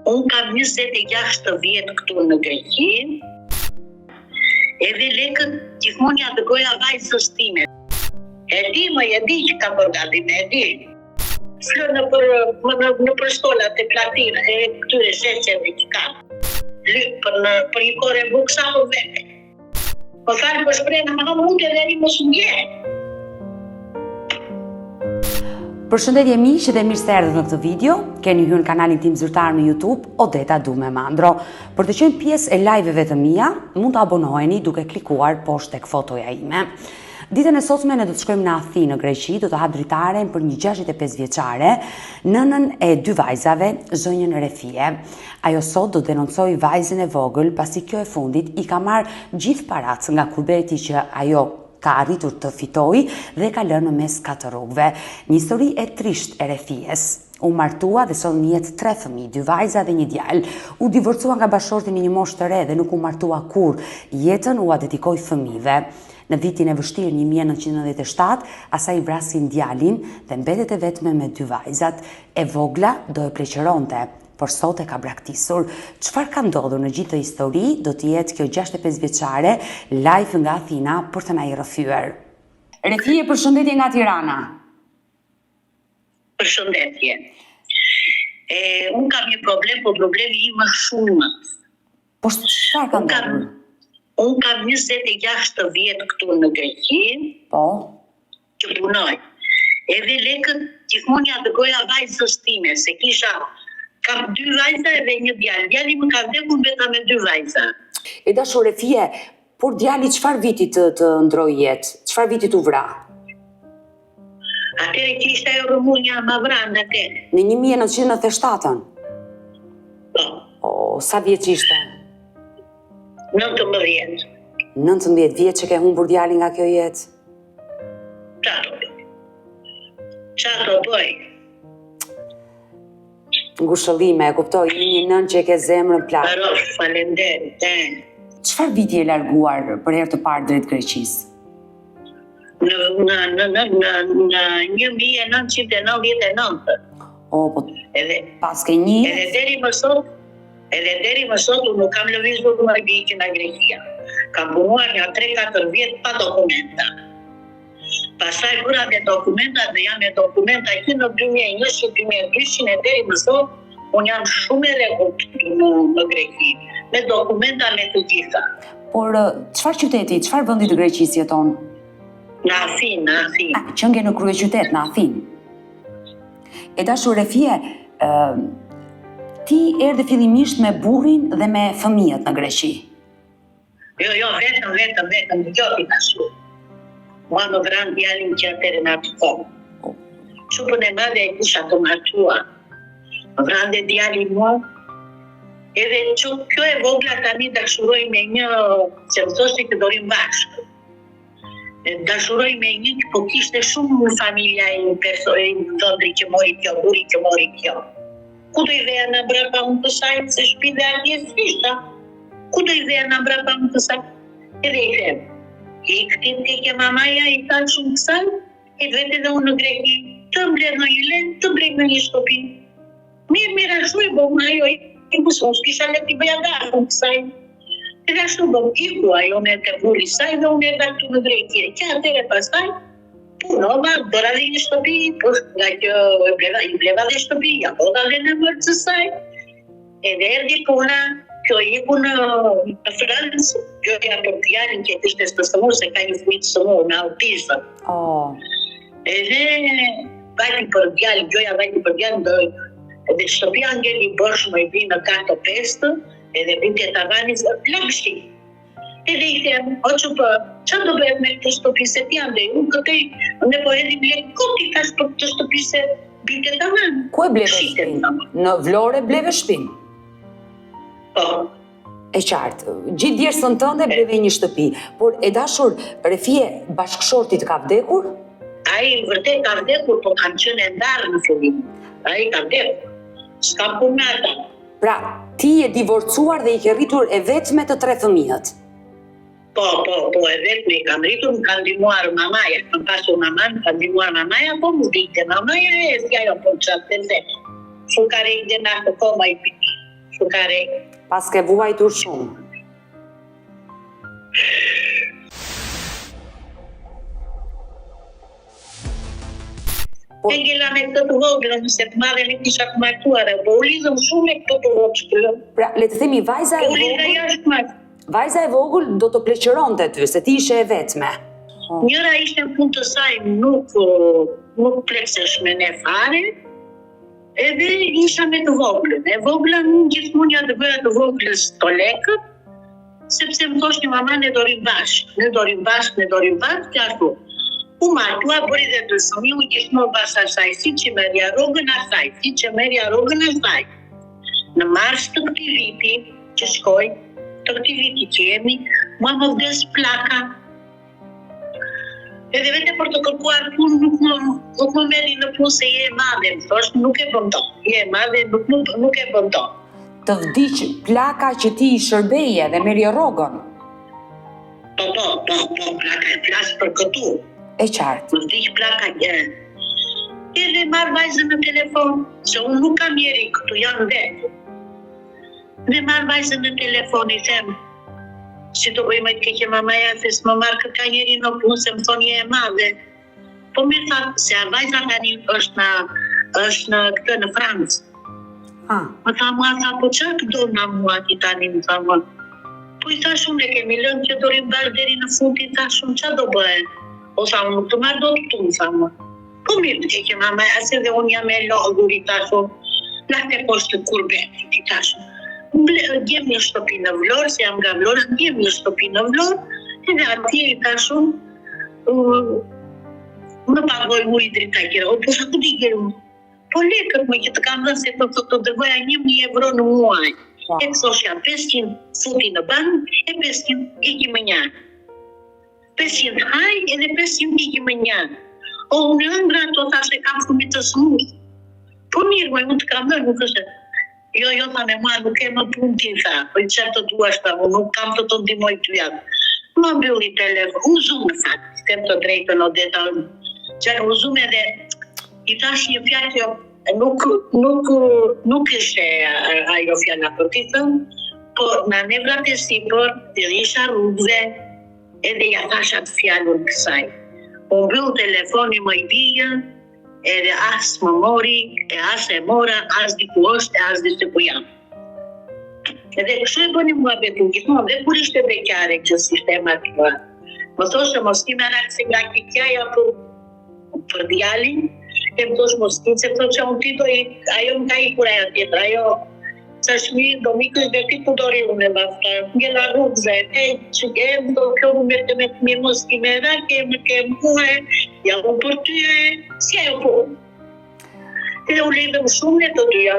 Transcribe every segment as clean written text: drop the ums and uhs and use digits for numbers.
Unë kam 26 vjet këtu në Greqi. Edhe lekët gjithmonë ja dërgoja vajzës time. E di më, e di që kam bërë gabim, e di. Flë në për, në, në për stolat e platina, e këtyre sheqeve që kam. Lyp për, në, për një kore bukë sa po vete. Po falë po shprehna, ma mund edhe një mos më Përshëndetje miq dhe mirë se erdhët në këtë video. Keni hyrë në kanalin tim zyrtar në YouTube, Odeta Dume Mandro. Për të qenë pjesë e live-eve të mia, mund të abonoheni duke klikuar poshtë tek fotoja ime. Ditën e sotme ne do të shkojmë në Athinë në Greqi, do të hap dritaren për një 65 vjeçare, nënën e dy vajzave, zonjën Refie. Ajo sot do të denoncojë vajzën e vogël, pasi kjo e fundit i ka marrë gjithë paratë nga kurbeti që ajo ka arritur të fitojë dhe e ka lënë në mes katër rrugëve. Një histori e trishtë e Refies. U martua dhe solli në jetë tre fëmijë, dy vajza dhe një djalë. U divorcua nga bashkëshorti në një moshë të re dhe nuk u martua kurrë. Jetën ua dedikoi fëmijëve. Në vitin e vështirë 1997, asaj i vrasin djalin dhe mbetet e vetme me dy vajzat. E vogla do e pleqëronte, por sot e ka braktisur. Çfarë ka ndodhur në gjithë këtë histori, do të jetë kjo 65 vjeçare live nga Athina për të na i rrëfyer. Refie, përshëndetje nga Tirana. Përshëndetje. E, unë kam një problem, po problemi im është shumë i madh. Po çfarë ka ndodhur? Unë kam 26 vjet këtu në Greqi. Po. Që punoj. Edhe lekët gjithmonë ja dërgoja vajzës time, se kisha kam dy vajza edhe një djalë. Djali më ka vdekur mbeta me dy vajza. E dashur Refie, por djali çfarë viti të të ndërroi jetë? Çfarë viti t'u vra? Atëherë që ishte ajo rrëmuja ma vranë atëherë. Në 1997-ën? Po. O, sa vjeç ishte? 19. 19 vjeç që ke humbur djalin nga kjo jetë? Ça të bëj? Ça të bëj? Ngushëllime, e kuptoj, je një nënë që e ke zemrën plak. Rrofsh, faleminderit. Çfarë viti je larguar për herë të parë drejt Greqisë? Në në në në në në 1999. O, po edhe paske një Edhe deri më sot, edhe deri më sot unë nuk kam lëvizur më që nga Greqia. Kam punuar nja 3-4 vjet pa dokumenta. Pastaj bëra me dokumenta dhe jam me dokumenta që në 2001, 2002 e deri më sot unë jam shumë e rregullt në, në Greqi, me dokumenta me të gjitha. Por çfarë qyteti, çfarë vendi të Greqisë jeton? Në Athinë, në Athinë. A, qenke në kryeqytet, në Athinë. E dashur Refie, ti erdhe fillimisht me burrin dhe me fëmijët në Greqi. Jo, jo, vetëm, vetëm, vetëm, dëgjo ti tash. Mua më vranë djalin që atëherë në atë kohë. Çupën e madhe e kisha të martuar. Më vranë dhe djalin mua. Edhe që kjo e vogla tani dashuroi me një, se më thoshte që do rrimë bashkë. Dashuroi me një që po kishte shumë në familja e një perso e një dhëndri që mori kjo, burri që mori kjo. Ku do i veja nga mbrapa unë kësaj, se shpi dhe atje s'kishta. Ku do i veja nga mbrapa unë kësaj? Edhe i them, ik ti te ke mamaja i thashë unë kësaj, e vete dhe unë në Greqi, të mbledh ndonjë lek, të blej ndonjë shtëpi. Mirë, mirë, ashtu e bëmë, ajo iku, se unë s'kisha lek t'i bëja darkën kësaj. Edhe ashtu bëmë, iku ajo me te burri i saj dhe unë erdha këtu në Greqi. Që atëherë pastaj, punova, bëra dhe një shtëpi, po nga që e bleva, i bleva dhe shtëpi, ia hodha dhe në emër të saj. Edhe erdhi puna, kjo iku në, në Francë, gjoja për djalin që kishte të sëmurë, se ka një fëmijë të sëmurë me autizëm. Oh. Edhe vajti për djalë, gjoja vajti për djalë, ndoj, edhe shtëpia ngeli bosh më i bi në kat të pestë, edhe binte tavani, lagështi. Edhe i them, o çupë, ça do bëhet me këtë shtëpi se ti andej, unë këtej, ne po hedhim lekë kot i thashë për këtë shtëpi se binte tavan. Ku e bleve shpinë? Në Vlorë e bleve shpinë? Po. E qartë, gjithë djersën tënde bleve një shtëpi, por e dashur Refie bashkëshorti të ka vdekur? Ai vërtet ka vdekur, po kam qenë e ndarë në fillim. Ai ka vdekur. S'kam punë me ata. Pra, ti je divorcuar dhe i ke rritur e vetme të tre fëmijët? Po, po, po, e vetme i kam rritur, më ka ndihmuar mamaja, kam pasur maman, më ka ndihmuar mamaja, po më vdekte mamaja e si ajo po çfarë të them. Fukare i dhe në atë kohë i piti. Fukare. Paske vuajtur shumë. Po e ngela me këtë të voglën, se të madhe e kisha të martuar, po u lidhëm shumë me këtë të voglën. Pra, le të themi vajza e vogël. Vajza e vogël do të pleqëronte ty, se ti ishe e vetme. Po. Njëra ishte në punë të saj, nuk nuk pleksesh me ne fare. Edhe isha me të voglën. E vogla unë gjithmonë ia dërgoja të voglës të lekët, sepse më thoshte mama ne do rrim bashkë, ne do rrim bashkë, ne do rrim bashkë, që ashtu. U martua, bëri dhe dy fëmijë, unë gjithmonë pas asaj, siç i merrja rrogën asaj, siç e merrja rrogën asaj. Në mars të këtij viti që shkoi, të këtij viti që jemi, mua më vdes plaka. Edhe vete për të kërkuar punë nuk më nuk më merrni në punë se je e madhe, më thosh, nuk e bën dot. Je e madhe, nuk nuk nuk e bën dot. Të vdiq plaka që ti i shërbeje dhe merrje rrogën. Po, po, po, po, plaka e flas për këtu. E qartë. Më vdiq plaka një. Edhe marr vajzën në telefon, se unë nuk kam njeri këtu, jam vetë. Dhe marr vajzën në telefon i them si të bëj më të keqe mamaja se s'më marr kërka njeri në punë se më thonë je e madhe. Po mirë tha se a vajza tani është në është në këtë në Francë. Ha. Më tha mua tha po ça të do nga mua ti tani më tha mua. Po i thash unë e kemi lënë që do rrim bashkë deri në fund i thash unë ça do bëhet. Po tha unë nuk të marr dot këtu më tha mua. Po mirë të keqe mama, as edhe unë jam e lodhur i thash unë, lahte poshtë kurbetit i thash unë. Gjem një shtëpi në Vlorë, se jam nga Vlora, gjem një shtëpi në Vlorë, edhe atje i thash unë, më pagoj ujë drita gjëra, o po sa ku t'i gjej unë? Po lekët më që të kam dhënë se të të, të dërgoja 1000 euro në muaj. Po. E thoshja 500 futi në bankë, e 500 iki mënjanë. 500 haj edhe 500 iki mënjanë. O, unë e ëngra ato, tha se kam fëmijë të sëmurë. Po mirë, moj, unë të kam dhënë, nuk është. Jo, jo, tha me mua, nuk ke më punë ti, tha. Po i çfarë të duash, tha, unë nuk kam të të ndihmoj ty atë. Më mbylli telefon, u zumë në fakt, them të drejtën, Odeta, që u zumë edhe, i thash një fjalë që nuk, nuk, nuk ishte ajo fjala për t'i thënë, po në nevrat e sipër, dhe isha rrugëve, Edhe ja thash atë fjalën kësaj. U mbyll telefoni moj bijë, edhe as më mori, e as e mora, as di ku është, e as di se ku jam. Edhe kështu e bënim muhabetin gjithmonë, dhe kur ishte beqare që s'ishte e martuar. Më thoshte mos ki merak se nga qeqaja për, për djalin, e më thosh mos ki, se thotë që unë ti do i, ajo më ka ikur ajo tjetër, ajo Thash mirë, do m'ikësh dhe ti ku do rri unë e pastaj, ngela rrugëve, e që e më do kjo më merrte me të mirë, mos ki merak, e më ke mua, jam unë për ty e, si ajo po. Dhe u lidhëm shumë ne të dyja.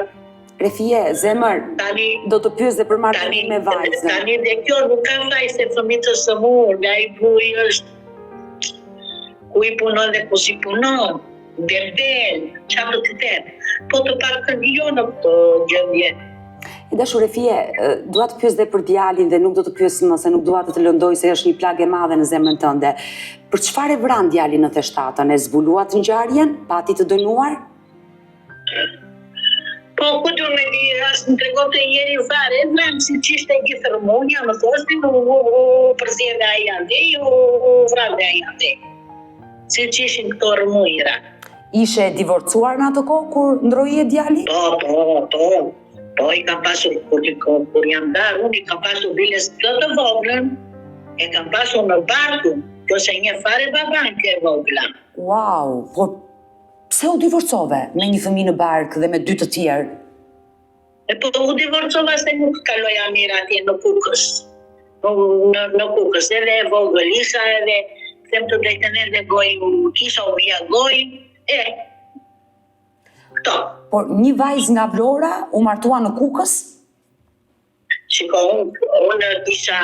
Refije, zemër, tani, do të pyes dhe për marrëdhënien me vajzën. Tani dhe kjo nuk ka faj se fëmijë të sëmurë, dhe ai burri është ku i punon dhe ku s'i punon. Dembel, ça të të them, po të paktën jo në këtë gjendje. E dashur Refije, dua të pyes dhe për djalin dhe nuk do të pyes më se nuk dua të të lëndoj se është një plagë e madhe në zemrën tënde. Për çfarë e vranë djalin në 97-ën? E zbuluat ngjarjen? Pati të dënuar? Po, ku do me di, as më tregonte njeri fare, e vranë siç ishte gjithë rrëmuja, më thoshtin, u, u, u, përzie dhe ai andej, u, u vra dhe ai andej. Siç ishin këto rrëmujëra. Ishe e divorcuar në atë kohë kur ndërroi jetë djali? Po, po, po. Po, i kam pasur, kur, kur, kur jam ndarë, unë i kam pasur biles këtë të voglën, e kam pasur në bark, kjo s'e njeh fare babanë kjo e vogla. Wow, po pse u divorcove me një fëmijë në bark dhe me dy të tjerë? E po u divorcova se nuk kaloja mirë atje në Kukës. Në, në, në Kukës, edhe e vogël isha edhe, them të drejtën edhe gojë, u kisha u vija gojë, e, këto. Por një vajzë nga Vlora u martua në Kukës? Shiko, unë, unë kisha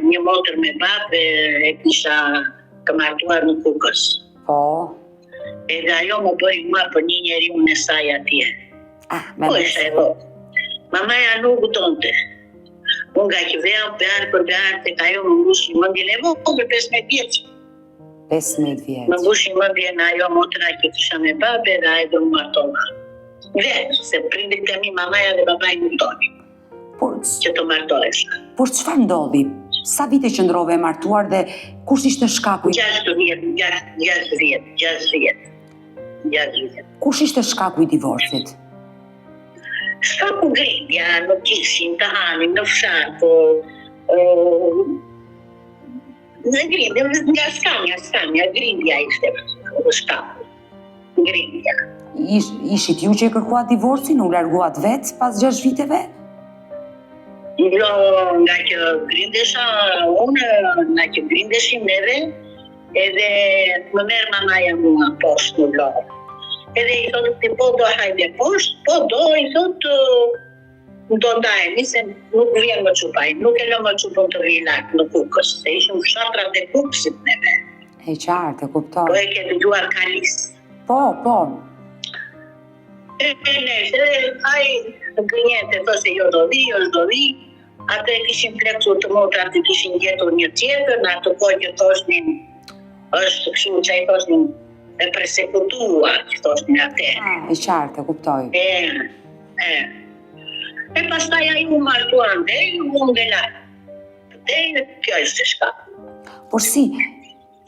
një motër me babë e kisha të martuar në Kukës. Po. Edhe ajo më bëri mua për një njeriun e saj atje. Ah, me po isha e vogël. Mamaja nuk donte. Unë nga që veja behar për behar tek ajo më mbushi mendjen e vogël 15 vjeç. 15 vjeç. Më mbushi mendjen ajo motra që kisha me babë dhe ajo dhe u martova. Dhe, se prindërit e mi, mamaja dhe babai nuk donin. Por, që të martohesha. Por çfarë ndodhi? Sa vite qëndrove e martuar dhe kush ishte shkaku? 6 vjet, 6 6 vjet, 6 vjet. 6 vjet. Kush ishte shkaku i divorcit? Shkaku grindja, nuk kishim të hanim në fshat, po në grindja, nga skamja, skamja, grindja ishte shkaku. Grindja. Ish, ishit ju që e kërkuat divorcin, u larguat vetë pas 6 viteve? Jo, nga që grindesha unë, nga që grindeshim neve, edhe më merr mamaja mua poshtë në Vlorë. Edhe i thotë ti po do hajde poshtë, po do, i thotë do ndajemi se nuk vjen më çupa, nuk e lë më çupën të vijë lart në Kukës, se ishim fshatrat e Kukësit neve. E qartë, e kuptoj. Po e ke dëgjuar Kalis. Po, po. E, e, e, ai gënjente, thoshte jo do vi, jo s'do vi, atë e kishin pleksur të motrat, i kishin gjetur një tjetër, në atë kohë që thoshnin, është kështu që i thoshnin, e persekutuar, që thoshnin atë. Ah, e qartë, e kuptoj. E, e. E pastaj ai u martua andej, u ngela. Dhe kjo ishte shkaku. Por si,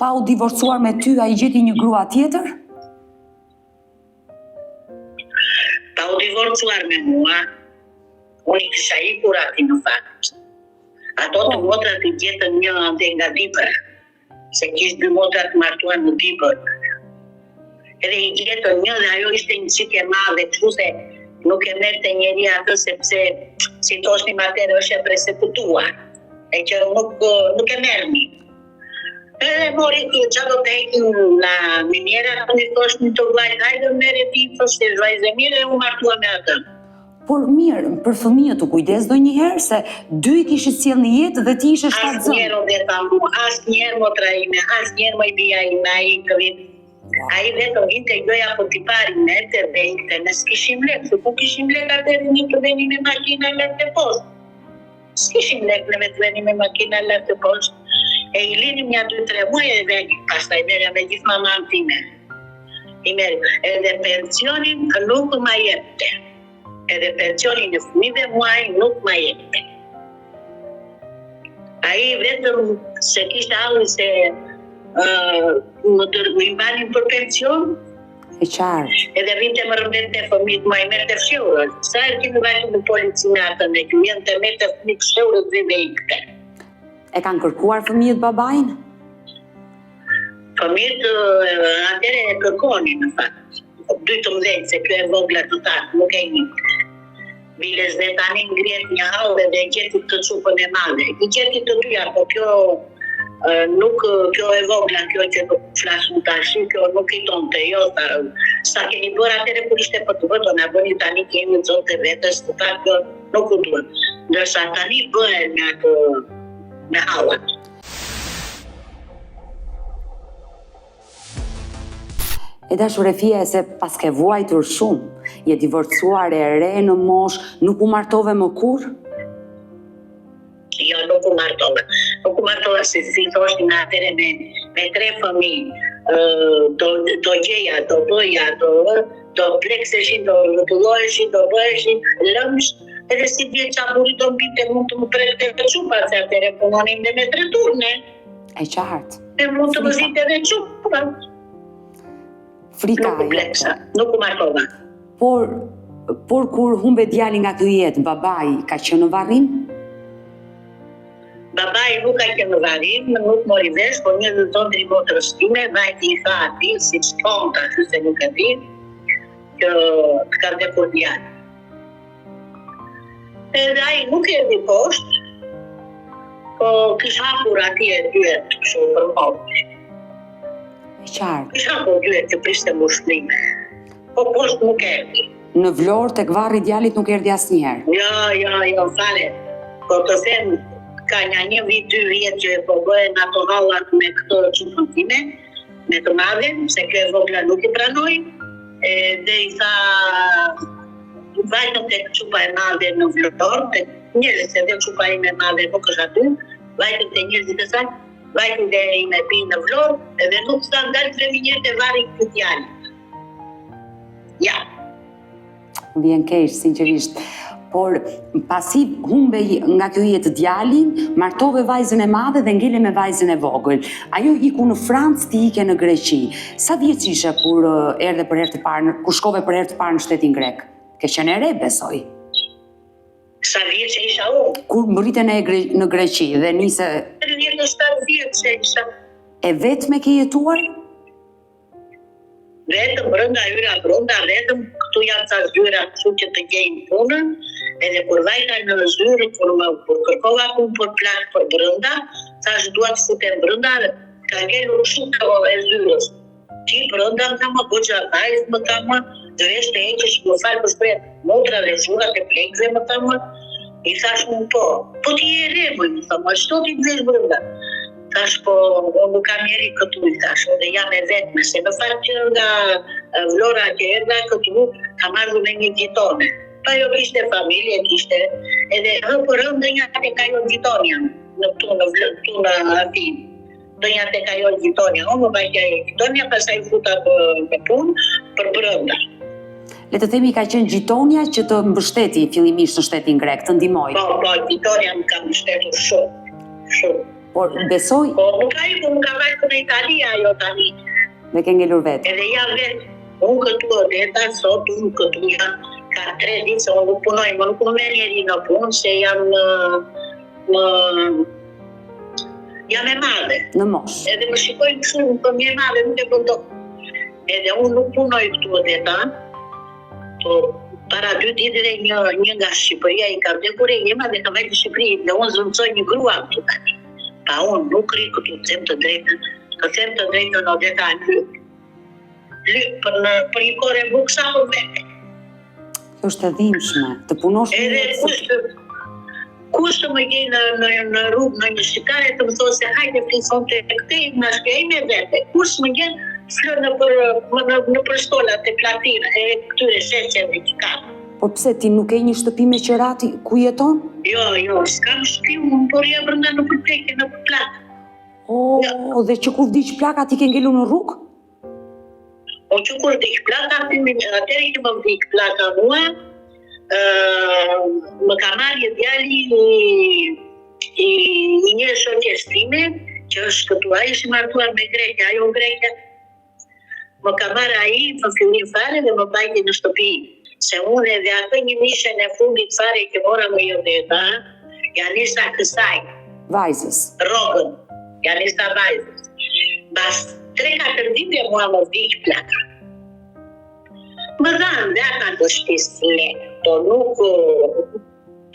pa u divorcuar me ty, ai gjeti një grua tjetër? Pa u divorcuar me mua, unë i kisha ikur atij në fakt. Ato të po. motrat i gjetën një andej nga Dibra, se kish dy motrat martuar në Dibër. Edhe i gjetën një dhe ajo ishte një çikë e madhe, kështu se nuk e merrte njeri atë sepse si thoshnim atëherë është e persekutuar, e që nuk, nuk e merrni. Edhe mori ky, ça do të heqin nga miniera, i thoshnin të vllait, hajde merre ti, thoshte vajzë e mirë e u martua me atë. Por mirë, për fëmijët u kujdes ndonjëherë se dy i kishit sjellë në jetë dhe ti ishe shtatzënë. Asnjëherë Odeta mu, asnjëherë motra ime, asnjëherë moj bija ime, ai këvit. Ai vetëm vinte gjoja po t'i pari merrte dhe ikte, ne s'kishim lekë, se ku kishim lekë atëherë ne të venim me makina lart e poshtë. S'kishim lekë neve të venim me makina lart e poshtë, e i linim nja dy tre muaj e venim, pastaj merrja me gjithë mamanë time. I merr, edhe pensionin nuk ma jepte. Edhe pensionin e fëmijëve mua ai nuk ma jepte. Ai vetëm se kishte hallin se uh, më dër, më i mbanin për pension, E qartë. Edhe vinte më rrëmbente fëmijët, ma i merrte fshehur. Sa herë kemi vajtur në polici me atë, ne që vinte merrte fëmijët fshehur dhe dhe ikte. E kanë kërkuar fëmijët babain? Fëmijët atëherë e kërkonin në fakt. Dy të mëdhenj se kjo e vogla të thashë, nuk e njihte. Biles dhe tani ngrihet një hall dhe e gjeti këtë çupën e madhe. I gjeti të dyja, po kjo nuk kjo e vogla, kjo që nuk flas unë tash, kjo nuk i donte, jo, tha, sa keni bërë atëherë kur ishte për të bërë, do na bëni tani që jemi të zotë të vetes, të tha kjo nuk u duhet. Ndërsa tani bëhen me atë me hallat. E dashur Refia se paske vuajtur shumë, je divorcuar e re në moshë, nuk u martove më kurrë? Jo, nuk u martova. Nuk u martova se si thoshnin atëherë me, me tre fëmijë. Do, do gjeja, do bëja, do, do plekseshin, do rrotulloheshin, do bëheshin, lëmsh, edhe si dje ça burri do mbinte mund të më prekte dhe çupa, se atëherë punonin dhe me tre turne. E qartë. E mund të më vinte dhe çupa. Frika nuk u pleksa, nuk u martova. Por, por kur humbe djalin nga kjo jetë, babai ka qenë në varrim? Babai nuk ka qenë në varrim, nuk mori vesh, por një dhëndri i motrës time, vajti i tha atij, siç thonë tash se nuk e di, që të ka vdekur djali. Edhe ai nuk erdhi poshtë, po kish hapur atje dyert kështu për motë. E qartë. Kish hapur dyert që priste ngushëllime. Po poshtë nuk erdhi. Në Vlorë tek varri i djalit nuk erdhi asnjëherë. Jo, jo, jo, fare. Po të them, ka nja një vit, dy vjet që po bëhen ato hallat me këtë çupën time, me të madhen, se kjo e vogla nuk i pranoi, e, dhe i tha Vajtëm tek çupa e madhe në Vlorë, tek njerëzit, se dhe çupa ime e madhe nuk është aty, vajtëm te njerëzit e saj, vajtëm te ime bijë në Vlorë, edhe nuk tha dal të vemi njëherë te varri i këtij djalit. Ja. Vjen keq, sinqerisht. Por pasi humbe nga kjo jetë djalin, martove vajzën e madhe dhe ngele me vajzën e vogël. Ajo iku në Francë, ti ike në Greqi. Sa vjeç ishe kur erdhe për herë të parë, kur shkove për herë të parë në shtetin grek? Ke qenë e re, besoj. Sa vjeçe isha unë? Kur mbërrite në, Gre në Greqi dhe nise... 37 vjeçe isha. E vetme ke jetuar? Vetëm brenda hyra brenda, vetëm këtu janë ca zyra kështu që të gjejnë punën, edhe kur vajta në zyrë, kur më kur kërkova punë për plakë për brenda, thashë dua të futem brenda, ka ngelur kështu kjo e zyrës. Ti brenda më tha më goxha vajzë, më tha më, të vesh të heqësh, më fal për shprehjen, mutrat dhe zhurat e pleqve, më tha më, i thashë unë po, po ti je e re, më tha më, ç'do ti të vesh brenda. Thashë po, unë nuk kam njeri këtu, i thashë, dhe jam e vetme, se në fakt që nga Vlora që erdha këtu, kam ardhur me një gjitone. Pa jo kishte familje, kishte edhe hë për hë ndenja tek ajo gjitonja, në këtu në Vlorë, këtu në Athinë. Ndenja tek ajo gjitonja, unë më vajti ajo gjitonja, pastaj u futa në punë për brenda. Le të themi ka qenë gjitonja që të mbështeti fillimisht në shtetin grek, të ndihmoi. Po, po, gjitonja më ka mbështetur shumë. Shumë. Por besoj... Po, më ka ikur, më ka vajtur në Itali ajo tani. Dhe ke ngelur vetë. Edhe jam vetë. Unë këtu Odeta, sot unë këtu jam, ka tre ditë se unë nuk punoj, më nuk më merr njeri në punë, se jam në, në jam e madhe. Në moshë. Edhe më shikojnë kështu, më thonë je e madhe, nuk e bën dot. Edhe unë nuk punoj këtu Odeta, Po, para dy ditëve një, një nga Shqipëria i ka vdekur e ëma dhe ka vajtë në Shqipëri dhe unë zëvendësoj një grua këtu tani. Pa unë nuk rri këtu, të them të drejtën, të them të drejtën Odeta lyp. Lyp për, në, për një kore bukë sa për vete. Është e dhimbshme, të punosh Edhe kush të, kush të më gjej në, në, në rrugë në një shqiptare të më thotë se hajde fli sonte këtej nga shpia ime vete. Kush më gjen fle nëpër, në, nëpër stolat e platina e këtyre sheqeve që ka. Por pse ti nuk ke një shtëpi me qera ti ku jeton? Jo, jo, s'kam shtëpi unë, por jam brenda nëpër pleke, nëpër plakë. O, jo. dhe që kur vdiq plaka ti ke ngelur në rrugë? Po që kur vdiq plaka, atëherë që më vdiq plaka mua, më ka marrë një djali i, i, i një shoqes time, që është këtu, ai është i martuar me greke, ajo greke, më ka marrë ai në fillim fare dhe më mbajti në shtëpi, se unë edhe atë një mijëshen e fundit fare që mora më Odeta, ia nisa kësaj. Vajzës. Rrogën, ia nisa vajzës. Mbas 3-4 ditëve mua më vdiq plaka. Më dhanë dhe ata të shtëpisë lekë, po nuk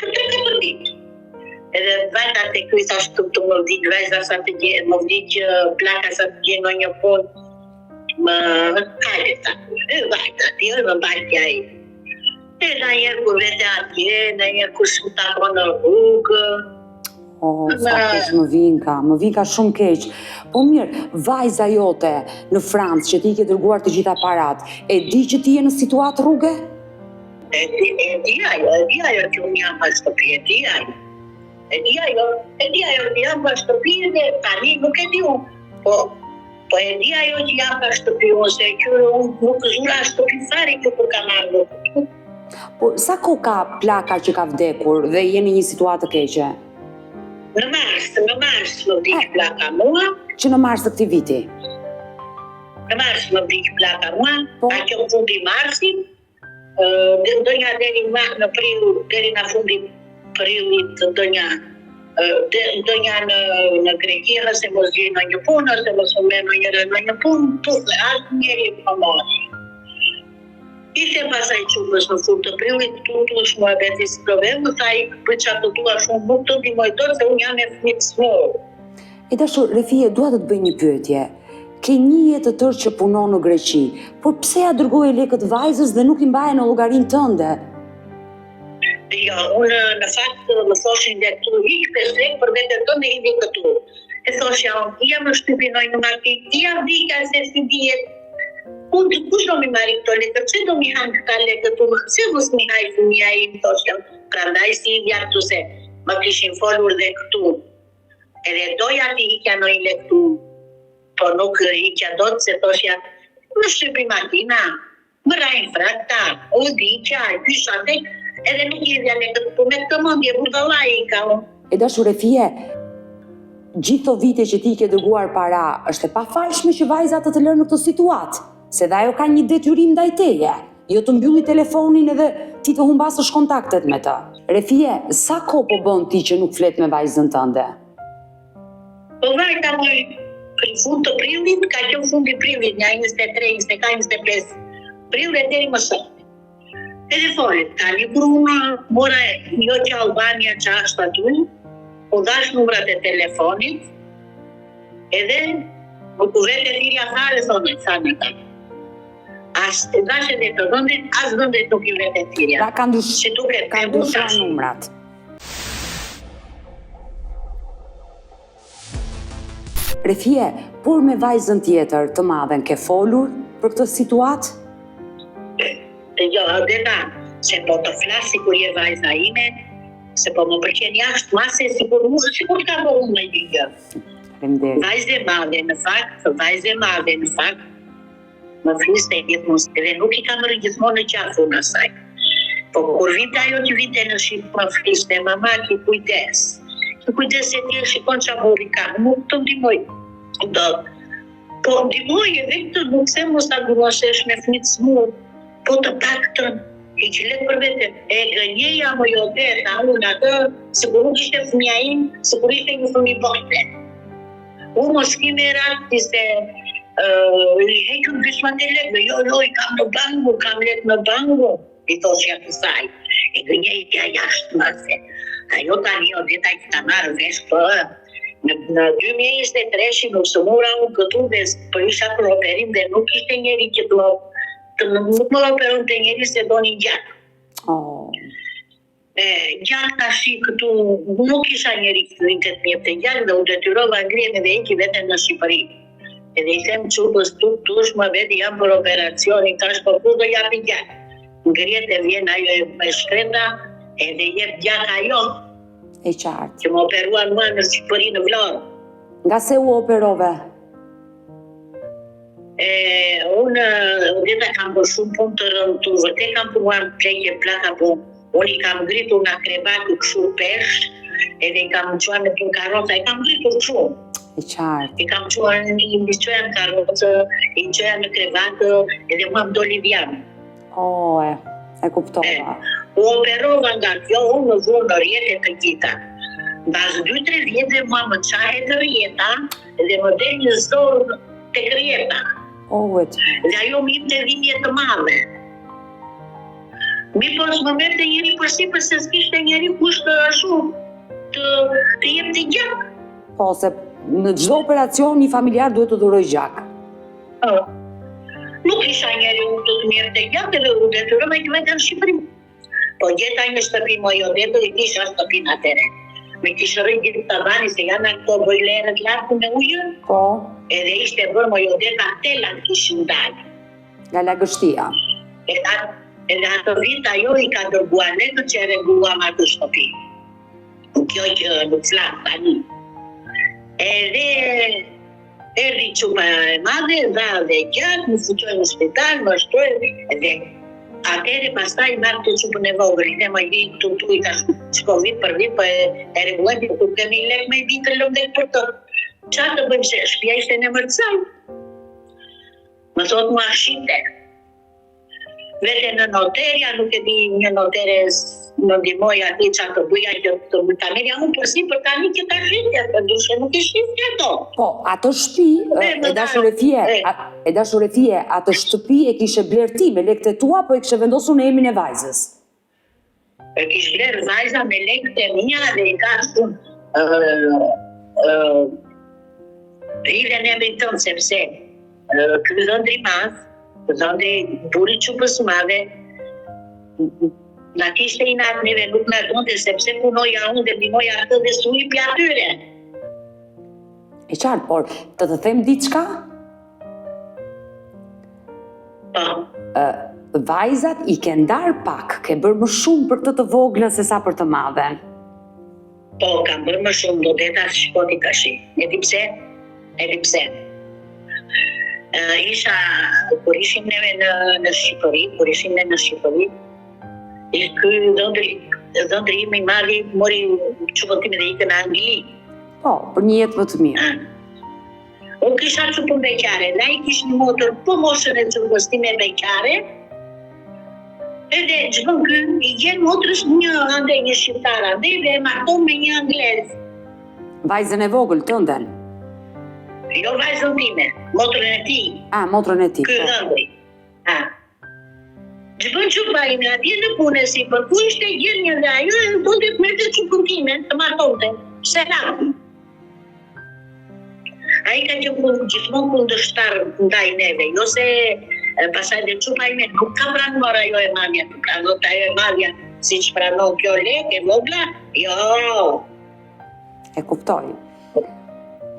për 3-4 ditë. Edhe vajta te ky thashë të, të më vdiq vajza sa të gjej, më vdiq plaka sa të gjej ndonjë punë. Më hajde tha, e vajta, ti e më mbajti ai. E ndonjëherë kur vete atje, ndonjëherë kur s'më takon në rrugë. Oh, sa keq më vinka, më vinka shumë keq. Po mirë, vajza jote në Francë që ti i ke dërguar të gjitha parat, e di që ti je në situatë rruge? E di, e di ajo, e di ajo që unë jam pa shtëpi, e di ajo. E di ajo, e di ajo që jam pa shtëpi dhe tani nuk e di unë. Po, Po e di ajo që jam pa shtëpi unë, se që unë nuk zura shtëpi fare që kur kam ardhur këtu. Po sa kohë ka plaka që ka vdekur dhe je në një situatë të keqe? Në mars, në mars më vdiq eh, plaka mua. Që në mars të këtij viti? Në mars më vdiq plaka mua, po? a që në fundi marsit, Ndonja deri ma në prill, deri në fundi prillit, ndonja ndonja në në Greqi ose mos gjej ndonjë punë ose mos më merr ndonjëra ndonjë punë, tu dhe asnjeri më mori. Ishte pasaj çupës në fund të prillit, tu tu është muhabeti si do vend, më tha ik bëj ça të duash, unë nuk të ndihmoj dot se unë jam me fëmijë të sëmurë. E dashur Refije, dua të të bëj një pyetje. Ke një jetë të tërë që punon në Greqi, por pse ia dërgoje lekët vajzës dhe nuk i mbaje në llogarinë tënde? Jo, unë në fakt më thoshin dhe këtu hiq 5 lekë për veten tënde hidhi këtu. E thoshja unë, ia më shtypi ndonjë makinë, ia vdika se si dihet. Unë kush do m'i marri këto lekë, pse do m'i hanë këta lekë këtu, pse mos m'i hajë fëmija im, thoshja. Prandaj s'i hidhja këtu se më kishin folur dhe këtu. Edhe doja t'i hiqja ndonjë lek këtu, po nuk hiqja dot se thoshja, më shtypi makina, më rrahin frakta, u vdiqa, gjysha tek. Edhe nuk i hidhja lekët, po me këtë mendje budallai i ka unë. E dashur Refie, gjithë këto vite që ti i ke dërguar para, është e pafalshme që vajza të të lërë në këtë situatë, se dhe ajo ka një detyrim ndaj teje, jo të mbylli telefonin edhe ti të humbasësh kontaktet me të. Refie, sa kohë po bën ti që nuk flet me vajzën tënde? Po vajta moj në fund të prillit, ka qenë fundi i prillit, nga 23, 24, 25 prill e deri më sot. Edhe fole, tani kur unë mora jo që Albania që është aty, u dhash numrat e telefonit, edhe nuk u vete thirrja fare, thonë, thanë ata. As të dhash edhe të dhëndrit, as dhëndrit nuk i vete thirrja. Pra ka ndrysh, Si duket, ka me mund ndryshuar tash. numrat. Refie, por me vajzën tjetër të madhen ke folur për këtë situatë? Jo, Odeta, se po të flas sikur je vajza ime, se po më pëlqen jashtë mase sikur mu, sikur të ka bërë unë me një gjë. Faleminderit. Vajzë e madhe në fakt, vajzë e madhe në fakt, më fliste gjithmonë edhe nuk i kam rënë gjithmonë në qafë unë asaj. Po kur vinte ajo që vinte në Shqipëri, më fliste, mama ki kujdes. Ki kujdes se ti e shikon çfarë burri ka, nuk të ndihmoj. Do Po ndihmoj edhe këtë, nuk them mos ta ndihmosh se është me fëmijë të smur, po të paktën hiq lek për vete. E gënjeja moj Odeta unë atë, sikur nuk ishte fëmija im, sikur ishte një fëmijë bote. Unë mos ki merak ti se uh, i hequr gjysmat e lekëve, jo, jo, i kam në banku, kam lek në banku, i thoshja kësaj. E gënjeja jashtë mase. Ajo tani Odeta që ka marrë vesh po në, në 2023-shin u sëmura unë këtu dhe po isha për operim dhe nuk ishte njeri që të më të më nuk më operonte njeri se donin gjak. Oh. E, gjak tashi këtu nuk isha njeri që të vinte të më jepte gjak dhe u detyrova ngrihem edhe iki vetëm në Shqipëri. Edhe i them çupës tu tush më veti jam për operacionin, tash po ku do japi gjak. Ngrihet e vjen ajo e e shkreta edhe jep gjak ajo E qartë. që më operuan mua në Shqipëri në Vlorë. Nga se u operove? E, unë Odeta kam bërë shumë punë të rëndë, tu vërtet kam punuar në pleqe plaka, po unë i kam ngritur nga krevati kështu pesh, edhe i kam çuar në për karroca, i kam ngritur kështu. E qartë. I kam çuar në i çoja në karrocë, i çoja në krevat, edhe mua më doli dhjam. Oh, e, e kuptova. U operova nga kjo, unë më vunë në rrjete të gjitha. Mbas 2-3 vjetëve mua më çahet rrjeta dhe më del një zorë tek rrjeta. Oh, e qartë. Dhe ajo më jepte dhimbje të madhe. Mi po s'më merrte njeri përsipër se s'kishte njeri kush të ashtu të të jepte gjak. Po, se në çdo operacion një familjar duhet të dhurojë gjak. Po. Nuk isha njeri unë të të më jepte gjak edhe u detyrova që vete në Shqipëri. Po gjeta një shtëpi moj Odetë i kisha shtëpinë atëre. Me kishë rënë gjithë tavani se janë ato bojlerët lart me ujë, Po, edhe ishte bërë moj Odeta telat kishin dalë. nga lagështia. Edhe atë, edhe atë vit ajo i ka dërguar lekët që e rregulluam atë shtëpi. Kjo që nuk flas tani. Edhe erdhi çupa e madhe, dha dhe gjak, më fuqoi në spital, më shtroi edhe atëherë pastaj marr të çupën e vogël, i them ai vi këtu tu i tash shko vit për vit po e, e rregulloj po ku kemi lek me i bi të lëmë lek për të. Çfarë të bëjmë se shtëpia ishte në emër të saj. Më thot mua shite. Vete në noterja, nuk e di një notere s- më ndihmoi aty çfarë të bëja që të më ta merrja unë përsipër tani që ta shitja, se ndryshe nuk i shitja ato. Po, atë shtëpi, E, e, e më dashur dha- Refie, e. a- e dashur Refie, atë shtëpi e kishe bler ti me lekët e tua, po e kishe vendosur në emrin e vajzës. E kish bler vajza me lekët e mia dhe i ka shumë ë ë i në emrin tënd sepse ë, ky dhëndri i madh, dhëndri burri çupës së madhe, na kishte inat neve nuk na donte sepse punoja unë dhe ndihmoja atë dhe s'u jepja atyre. E qartë, por të të them diçka? Po. Ë, vajzat i ke ndar pak, ke bërë më shumë për këtë të voglën se sa për të madhen. Po, kam bërë më shumë, do deta shiko ti tash. E di pse? E di pse? Ë, isha, kur ishim neve në, në Shqipëri, kur ishim ne në Shqipëri, I ky dhëndri, dhëndri im i madhi mori çupën time dhe ikën në Angli. Po, për një jetë më të mirë. Unë kisha çupën beqare, dhe ai kish një motër po moshën e çupës time beqare, edhe ç'bën ky, i gjen motrës një andej një shqiptar andej dhe e marton me një anglez. Vajzën e vogël tënden? Jo vajzën time, motrën e tij. A, motrën e tij. Ky po. dhëndri. A. Ç'bën çupa ime atje në punë e sipër, ku ishte gjen një dhe ajo e donte të merrte çupën time, të martonte. Pse na? Ai ka qenë kun, gjithmonë kundërshtar ndaj neve, jo se pastaj dhe çupa ime nuk ka pranuar ajo e madhja, të pranonte ajo e madhja, siç pranon kjo lek e vogla, jo. E kuptoj.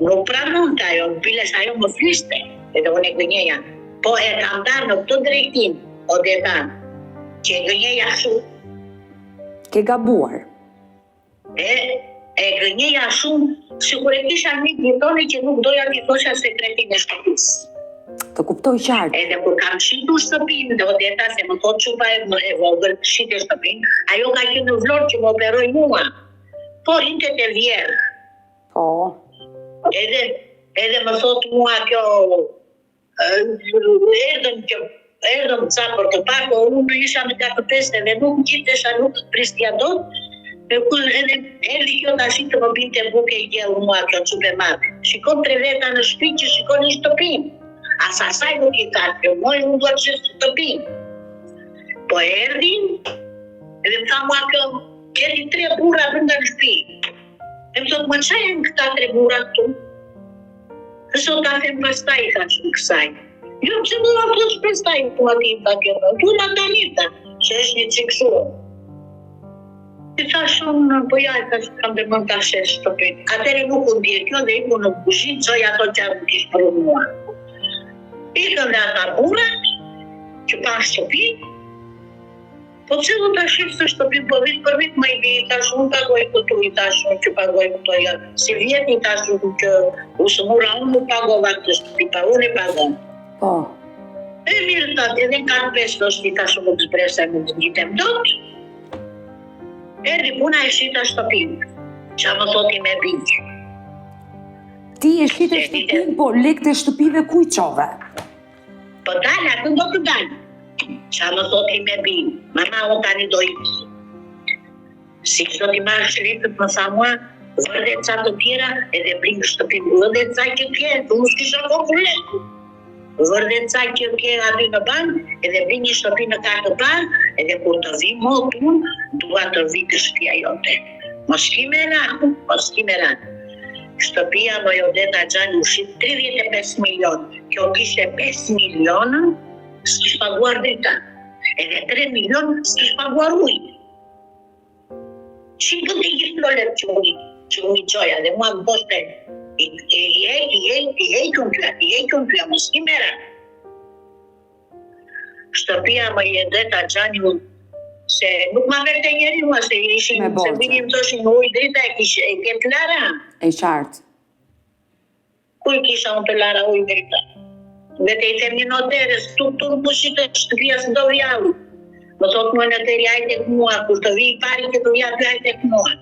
Nuk pranonte ajo, biles ajo më fliste, edhe unë e gënjeja. Po e kam ndarë në këtë drejtim, Odeta, që e gënjeja shumë. Ke gabuar. E, e gënjeja shumë, sikur e kisha një gjithoni që nuk doja t'i thosha sekretin e shtëpisë. Të kuptoj qartë. Edhe kur kam shitur shtëpinë, dhe Odeta se më thotë çupa e, e vogël, shite shtëpinë, ajo ka qenë në Vlorë që më operoi mua. Po rrinte te vjehrra. Po. Edhe edhe më thot mua kjo erdhëm që erdhëm ca për të parë, po unë isha në kat të pestë dhe nuk ngjitesha, nuk prisja dot. E kur edhe erdhi kjo tashi të më binte bukë e gjellë mua kjo çupë e madhe. Shikon tre veta në shtëpi që shikonin shtëpinë. As asaj nuk i tha, kjo moj unë dua të shes shtëpinë. Po erdhi, edhe më tha mua kjo, Gjeti tre burra brenda në shtëpi. E më thotë, ma ça janë këta tre burra këtu? E sot ta them pastaj, i thashë unë kësaj. Jo, pse do ta thosh pastaj, po aty i tha kjo, tu ma tani, tha, se është një çikë shumë. I thashë unë, po ja, i thashë, kam ndërmend ta shes shtëpinë. Atëherë nuk u ndje kjo dhe iku në kuzhinë, çoi ato që më kish pru mua. Ikën dhe ata burrat, që panë shtëpinë, Po pse do ta shesësh shtëpinë po vit për vit më i bi i thash unë pagoj këtu i thash unë që pagoj këto ja sivjet i thash unë që u sëmura unë nuk pagova këtë shtëpi pa unë e pagon po e mirë tha edhe në kat pesë është i thash unë nuk zbres e nuk ngjitem dot erdhi puna e shita shtëpinë ça më thot ime bijë Ti e shite shtëpinë, po lekët e shtëpive ku i çove? Po dal, atë do të dal. Ça më thot ime bijë, mama unë tani do iki. Si do t'i marrësh lekët më tha mua, vër dhe ca të tjera edhe bli një shtëpi, vër dhe ca që ke, unë s'kisha kokërr lekë. Vër dhe ca që ke aty në bankë, edhe bli një shtëpi në kat të parë, edhe kur të vi mot unë, dua të vi te shtëpia jote. Mos ki merak, mos ki merak. Shtëpia moj Odeta xhani u shit 35 milion. Kjo kishte 5 milion, s'kish paguar drita. Edhe 3 milion s'kish paguar ujë. Si bënte gjithë këto lekë që unë që unë i çoja dhe mua më thoshte i i heq, i heq, i heq unë ty, i heq unë ty, mos ki merak. Shtëpia moj Odeta xhani unë se nuk ma merrte njeri mua se ishin se vinin më thoshin ujë drita e kishe e ke të lara. E qartë. Ku i kisha unë të lara ujë drita? Vete i them një noteres, tu tu nuk shitet shtëpia s'do vjall. Më thot mua noteri hajde tek mua, kur të vi i pari që të vja ty hajde tek mua.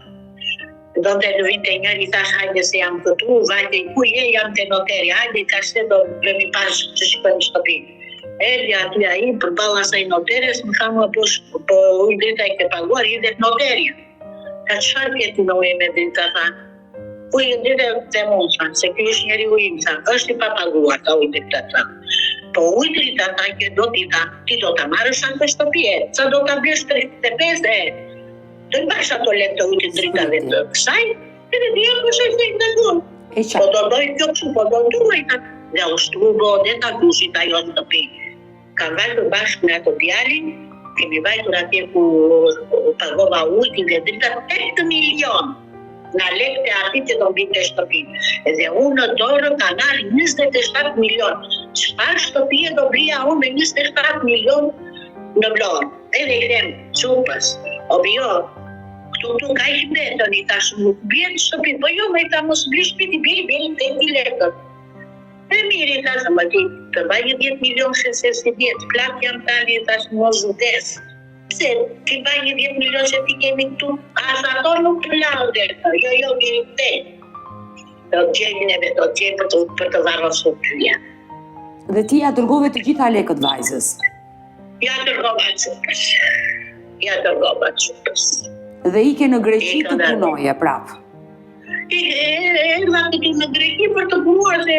Donte të vinte njëri, i thash hajde se jam këtu, vajte ku je, jam te noteri, hajde i thash se do bëmi bashkë të shikojmë shtëpi. Erdhi aty ai, përballë asaj noteres, më tha mua po, po ujë drita i ke paguar, hidhet noterja. Ka çfarë ke ti me ujë me drita, tha. Ujë drita them unë, tha, se ky është njeriu im, tha, është i papaguar, tha ujë drita, tha. Po ujë drita, tha, që do ti, tha, ti do ta marrësh atë shtëpi, e, ca do ta blesh 35, e, do i mbash ato lekë të ujit dritave të kësaj, edhe ti jam kështu se i dakord. E Po do doj kjo kështu, po do duaj ta. Dhe u shtru bo Odeta kushit ajo shtëpi. Kam vajtur bashkë me ato djalin, kemi vajtur atje ku pagova ujin dhe drita 8 milion nga lekët e atij që do blinte shtëpinë. Dhe unë në dorë kam marrë 27 milion. Çfarë shtëpie do blija unë me 27 milion në Vlorë? Edhe i them çupës, o bijo, këtu këtu kaq mbetën, i thash nuk blihet shtëpi, po jo, më i tha mos bli shtëpi, ti bili, bili te ti lekët. E mirë, i thash, më ti, të mbaj një 10 milion se se si 10, plak jam tani, i thash, mos vdes. Pse, ti mbaj një 10 milion që t'i kemi këtu, as ato nuk të lanë dhe, jo, jo, vjen te. Do të gjejmë neve, do të gjejmë për të, për të varrosur tyja. Dhe ti ia dërgove të gjitha lekët vajzës? Ia dërgova çupës. Ia dërgova çupës. Dhe ike në Greqi të punoje prapë? Erdha këtu në Greqi për të punuar se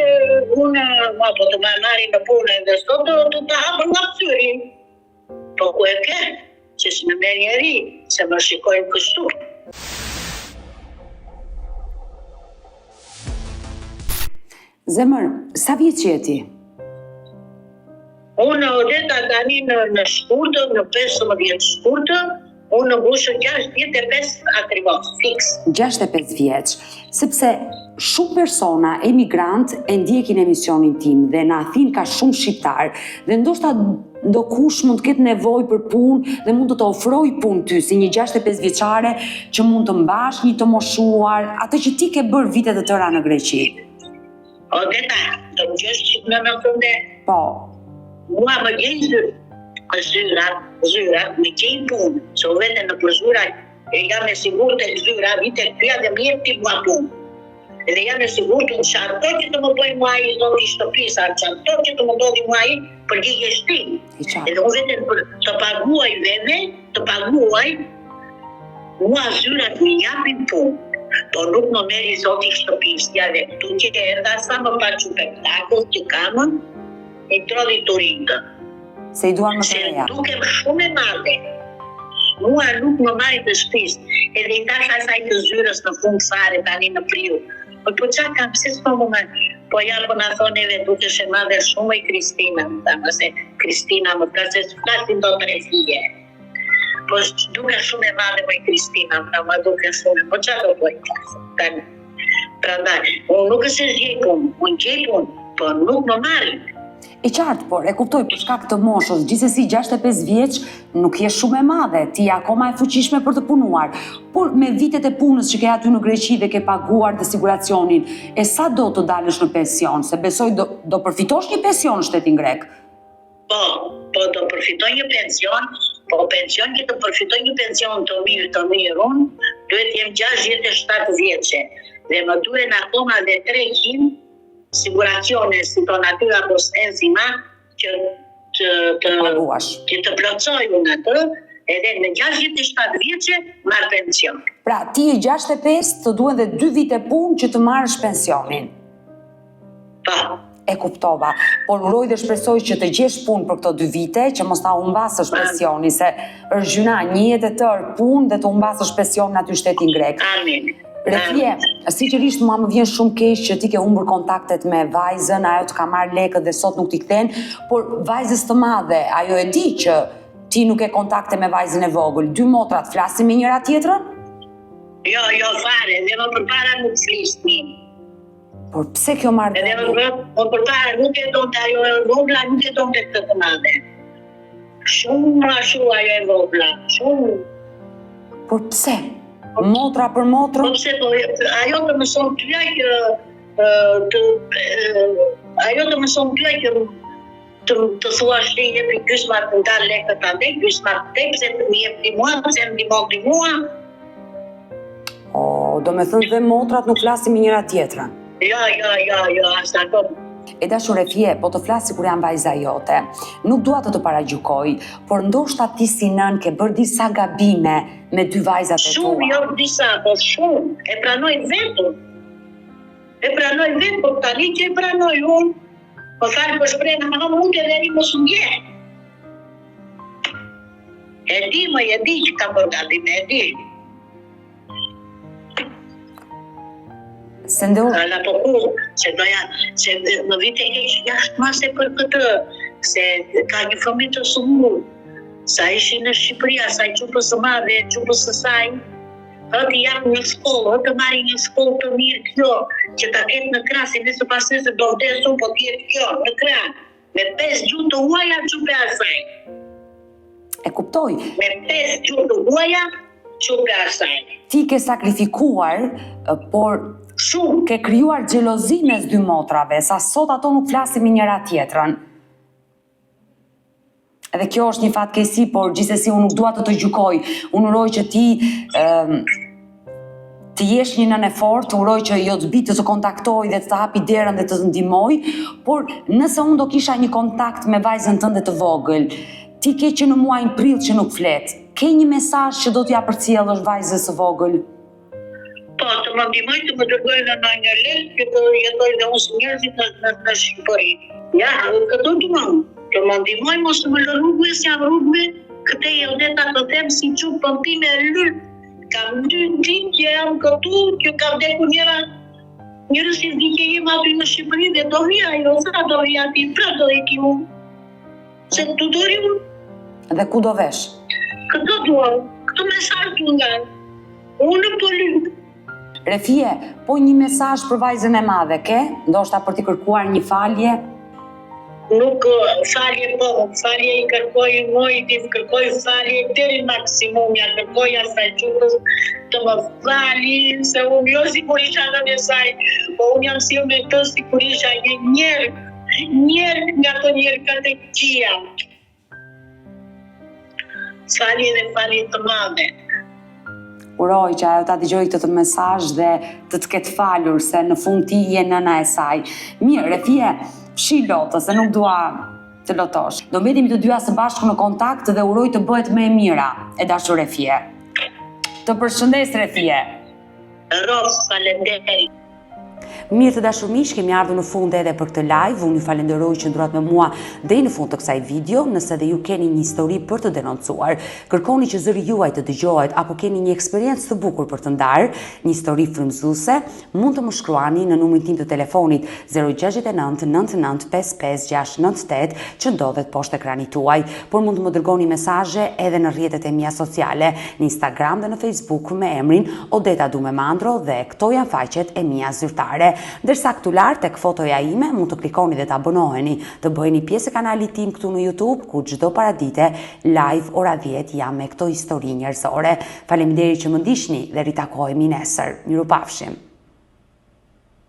unë ma po të më marrin në punë edhe sot do të të hapën nga syrin. Po ku e ke? Që s'më merr njeri, se më shikojnë kështu. Zemër, sa vjeç je ti? Unë Odeta tani në, në shkurt, në 15 shkurt, unë mbush 65 akrivos, fiks. 65 vjeç, sepse shumë persona emigrantë e ndjekin emisionin tim dhe në Athinë ka shumë shqiptarë dhe ndoshta ndokush mund të ketë nevojë për punë dhe mund të të ofrojë punë ty si një 65 vjeçare që mund të mbash një të moshuar, atë që ti ke bërë vite të tëra në Greqi. Odeta, do më gjesh që në në funde? Po. Mua më gjejnë zyra, zyra, zyra, më gjejnë punë, se u vete nëpër zyra, e jam e sigurt te zyra, vite këja dhe më jep ti mua punë. Dhe jam e sigurt unë çfarëdo që të më bëjë mua i zoti i shtëpisë, a çfarëdo që të më ndodhi mua i, përgjigjesh ti. Edhe unë vete për të paguaj veve, të paguaj, Mua zyrat më japin punë, po nuk më merr i zoti i shtëpisë, ja dhe këtu që erdha sa më pa çupe plakës që kam, i drodhi turinjtë. Se i duan më të reja. Se dukem shumë e madhe. Mua nuk më marrin të shtëpisë, edhe i thash asaj të zyrës në fund fare tani në prill. Po po ça kam, pse s'po më marrin? Po ja po na thonë neve dukesh e madhe shumë i Kristina, më tha, se Kristina më tha se s'flasin dot Refije. Po dukesh shumë e madhe moj Kristina, më tha, më dukesh shumë, po ça do bëj, tani. Prandaj, unë nuk është se s'gjej punë, unë gjej punë, po nuk më marrin. E qartë, por e kuptoj për shkak të moshës, gjithsesi 65 vjeç nuk je shumë e madhe, ti je akoma e fuqishme për të punuar. Por me vitet e punës që ke aty në Greqi dhe ke paguar dhe siguracionin, e sa do të dalësh në pension, se besoj do, do përfitosh një pension në shtetin grek. Po, po do përfitoj një pension, po pension që të përfitoj një pension të mirë, të mirë unë, duhet jem 67 vjeçe dhe më duhen akoma dhe 300 siguracione si to natyra apo enzima që të të paguash. Që të plotësoj unë atë, edhe në 67 vjeçe marr pension. Pra, ti je 65, të duhen dhe 2 vite punë që të marrësh pensionin. Po. E kuptova, por uroj dhe shpresoj që të gjesh punë për këto dy vite, që mos ta humbasësh pensionin, se është gjynah një jetë e tërë punë dhe të humbasësh pensionin aty në shtetin grek. Amin. Refije, sinqerisht mua më vjen shumë keq që ti ke humbur kontaktet me vajzën, ajo të ka marrë lekët dhe sot nuk t'i kthen, por vajzës të madhe, ajo e di që ti nuk ke kontakte me vajzën e vogël. Dy motrat flasin me njëra tjetrën? Jo, jo fare, dhe më përpara nuk flisnin. Por pse kjo marrëdhënie? Edhe më më përpara nuk e donte ajo e vogla, nuk e donte këtë të madhe. Shumë ashtu ajo e vogla, shumë. Por pse? Motra për motrën? Po pse po ajo të mëson ty që të ajo të mëson ty që të të thuash ti jepi gjysma të ndan lekët andej, gjysma të pse të më jep ti mua, pse më ndihmon ti mua. O, domethënë dhe motrat nuk flasin me njëra tjetrën. Jo, jo, jo, jo, as ato. E dashur Refije, po të flas sikur jam vajza jote. Nuk dua të të paragjykoj, por ndoshta ti si nënë ke bërë disa gabime me dy vajzat e tua. Shumë, jo disa, po shumë. E pranoj vetë. E pranoj vetë, po tani që e pranoj unë, Po fal po shprehna më mund edhe ai mos ndje. E di më e di që kam bërë gabim, e di. Se ndër... Ala po ku, se doja, se më vite keq jashtë mase për këtë, se ka një fëmijë të sëmurë, sa ishin në Shqipëri, asaj çupës së madhe, çupës së saj, Hë t'i jap një shkollë, hë të marri një shkollë të mirë kjo, që ta ketë në krah, se nesër pasnesër do vdes unë, po të jetë kjo në krah. Me pesë gjuhë të huaja çupe asaj. E kuptoj. Me pesë gjuhë të huaja çupe asaj. Ti ke sakrifikuar, por shumë ke krijuar xhelozi mes dy motrave, sa sot ato nuk flasin me njëra tjetrën. Edhe kjo është një fatkeqësi, por gjithsesi unë nuk dua të të gjykoj. Unë uroj që ti ëm të jesh një nënë e fortë, uroj që jot bir të të kontaktojë dhe të të hapi derën dhe të të ndihmojë, por nëse unë do kisha një kontakt me vajzën tënde të vogël, ti ke që në muajin prill që nuk flet. Ke një mesazh që do t'ia përcjellësh vajzës së vogël? Po, të më ndihmojë të më dërgojë në ndonjë lek që të jetoj dhe unë si njerëzit në, në, në Shqipëri. Ja, këto të më, të më ndihmojë mos të më lë rrugëve, se jam rrugëve, këtej Odeta të them si çupën time e lyp. Kam dy ditë që jam këtu, që ka vdekur njëra njërës i vdekje im aty në Shqipëri dhe do vija ajo, sa do vija aty, prapë do iki unë. Se të do rri unë. Dhe ku do vesh? Këtë dua, këtë mesazh dua nga. Unë po lyp. Refije, po një mesazh për vajzën e madhe, ke? Ndoshta për t'i kërkuar një falje? Nuk falje po, falje i kërkoj mojt, i kërkoj falje deri në maksimum, ja kërkoj asaj çupës të më fali, se unë jo sikur isha nënë e saj, po unë jam sjellë me të sikur isha një njerkë, njerkë nga ato njerkat e këqija. Falje dhe falje të madhe. Uroj që ajo ta dëgjojë këtë mesazh dhe të të ketë falur se në fund ti je nëna e saj. Mirë, Refije, fshi lotët se nuk dua të lotosh. Do mbetemi të dyja së bashku në kontakt dhe uroj të bëhet më e mira, e dashur Refije. Të përshëndes Refije. Rrofsh, faleminderit. Mirë të dashur miq, kemi ardhur në fund edhe për këtë live. Unë ju falenderoj që qëndruat me mua deri në fund të kësaj video. Nëse dhe ju keni një histori për të denoncuar, kërkoni që zëri juaj të dëgjohet apo keni një eksperiencë të bukur për të ndarë, një histori frymëzuese, mund të më shkruani në numrin tim të telefonit 069 99 55 698 që ndodhet poshtë ekranit tuaj, por mund të më dërgoni mesazhe edhe në rrjetet e mia sociale, në Instagram dhe në Facebook me emrin Odeta Dume Mandro dhe këto janë faqet e mia zyrtare. Ndërsa këtu lart tek fotoja ime mund të klikoni dhe të abonoheni, të bëheni pjesë e kanalit tim këtu në YouTube, ku çdo paradite live ora 10 jam me këto histori njerëzore. Faleminderit që më ndiqni dhe ritakohemi nesër. Mirupafshim.